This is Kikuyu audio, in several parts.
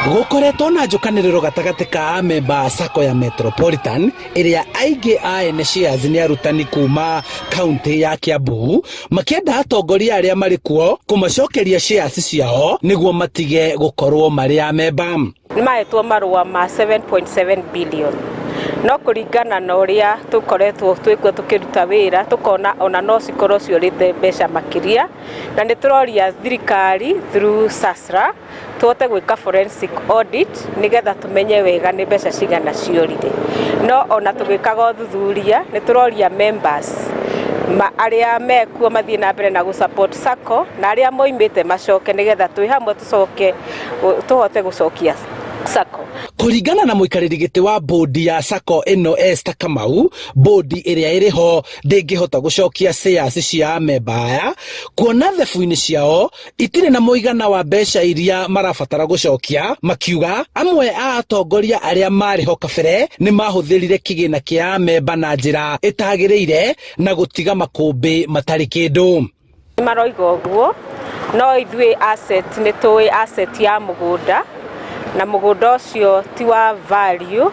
Gũkoretwo na njũkanĩrĩro gatagatĩ ka amemba a sacco ya Metropolitan ĩrĩa aingĩ a ene shares nĩ arutani kuma kaunti ya Kiambu makĩenda atongoria arĩa marĩ kuo kũmacokeria shares ciao nĩguo matige gũkorwo marĩ amemba. Nĩ mahetwo marũa ma 7.7 billion no kũringana na ũrĩa tũkoretwo twĩkuo tũkĩruta wĩra, tũkona ona no cikorwo ciũrĩte mbeca makĩria, na nĩ tũroria thirikari through SASRA tũhote gwĩka forensic audit nĩgetha tũmenye wega nĩ mbeca cigana ciorire. No ona tũgĩkaga ũthuthuria nĩ tũroria members ma arĩa mekuo mathiĩ na mbere na gũ support SACCO, na arĩa moimĩte macoke nĩgetha twĩ hamwe tũcoke tũhote gũcokia SACCO. Kũringana na mũikarĩri gĩtĩ wa bũndi ya SACCO ĩno Esther Kamau, bũndi ĩrĩa ĩrĩ ho ndĩngĩhota gũcokia shares cia amemba aya kuona thebu-inĩ ciao itirĩ na mũigana wa mbeca iria marabatara gũcokia, makiuga amwe a atongoria arĩa marĩ ho kabere nĩ mahũthĩrire kĩgĩna kĩa amemba na njĩra ĩtagĩrĩire na gũtiga makũmbĩ matarĩ kĩndũ. Maroiga ũguo, no ithuĩ asset nĩ tũĩ asset ya mũgũnda, na mũgũnda ũcio ti wa value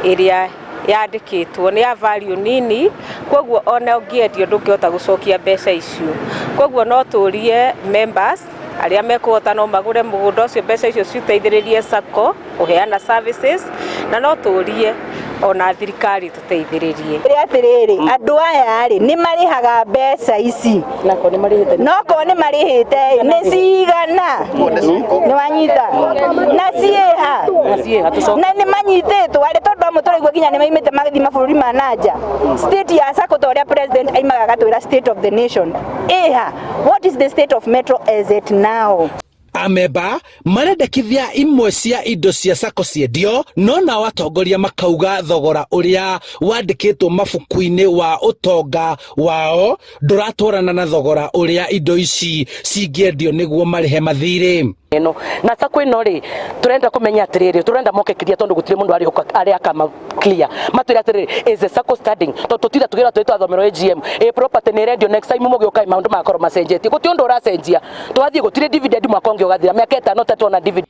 ĩrĩa yandĩkĩtwo, nĩ ya value nini, koguo ona ũngĩendio ndũngĩhota gũcokia mbeca icio. Koguo no tũrie members arĩa mekũhota no magũre mũgũnda ũcio, mbeca icio citeithĩrĩrie SACCO kũheana services, na no tũrie ona thirikari tũteithĩrĩrie. Atĩrĩrĩ, andũ aya rĩ, nĩ marĩhaga mbeca ici, no korwo nĩ marĩhĩte nĩ cigana, nĩ wanyita na ciĩha na nĩ manyitĩtwo arĩ tondũ amwe tũraigua nginya nĩ maimĩte magathiĩ mabũrũri ma nanja. State ya SACCO, ta ũrĩa president aimaga agatwĩra state of the nation ĩha, what is the state of Metro as it now? Amemba marendekithia imwe cia indo cia SACCO ciendio, no nao atongoria makauga thogora ũrĩa wandĩkĩtwo mabuku-inĩ wa ũtonga wao ndũratwarana na thogora ũrĩa indo ici cingĩendio nĩguo marĩhe mathirĩ. Ĩno na SACCO ĩno rĩ, tũrenda kũmenya atĩrĩrĩ, tũrenda moke clear, tondũ gũtirĩ mũndũ arĩ akama clear matwĩre atĩrĩrĩ, is the SACCO standing? Tondũ tũtira tũgĩra twĩ twathomerwo AGM ĩ property nĩ ĩrendio, next time mũgĩũka maũndũ magakorwo macenjetie. Gũtirĩ ũndũ ũracenjia. Twathiĩ gũtirĩ dividend, mwaka ũngĩ ũgathira, mĩaka 5 tatuona dividend.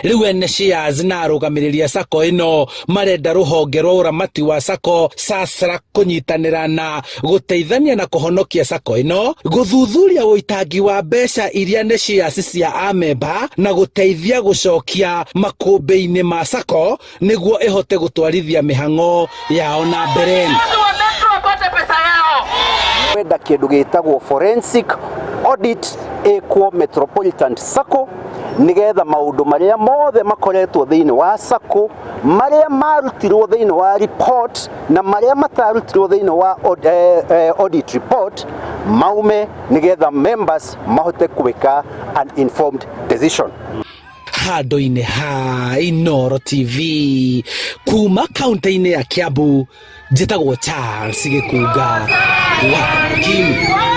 Rĩu ene shares na arũgamĩrĩri a SACCO ĩno marenda rũhonge rwa ũramati wa SACCO SASRA kũnyitanĩra na gũteithania na kũhonokia SACCO ĩno, gũthuthuria ũitangi wa mbeca iria nĩ shares cia amemba na gũteithia gũcokia makũmbĩ-inĩ ma SACCO nĩguo ĩhote gũtwarithia mĩhang'o yao na mbere. Kwenda kĩndũ gĩtagwo forensic audit ĩkwo Metropolitan SACCO, nigetha maũndũ marĩa mothe makoretwo thĩinĩ wa SACCO, marĩa marutirwo thĩinĩ wa report na marĩa matarutirwo thĩinĩ wa audit report maume, nigetha members mahote gwĩka an informed decision. Handũ-inĩ ha Inooro TV kuma kaunti-inĩ ya Kiambu, njĩtagwo Charles Gĩkunga wa Kariuki.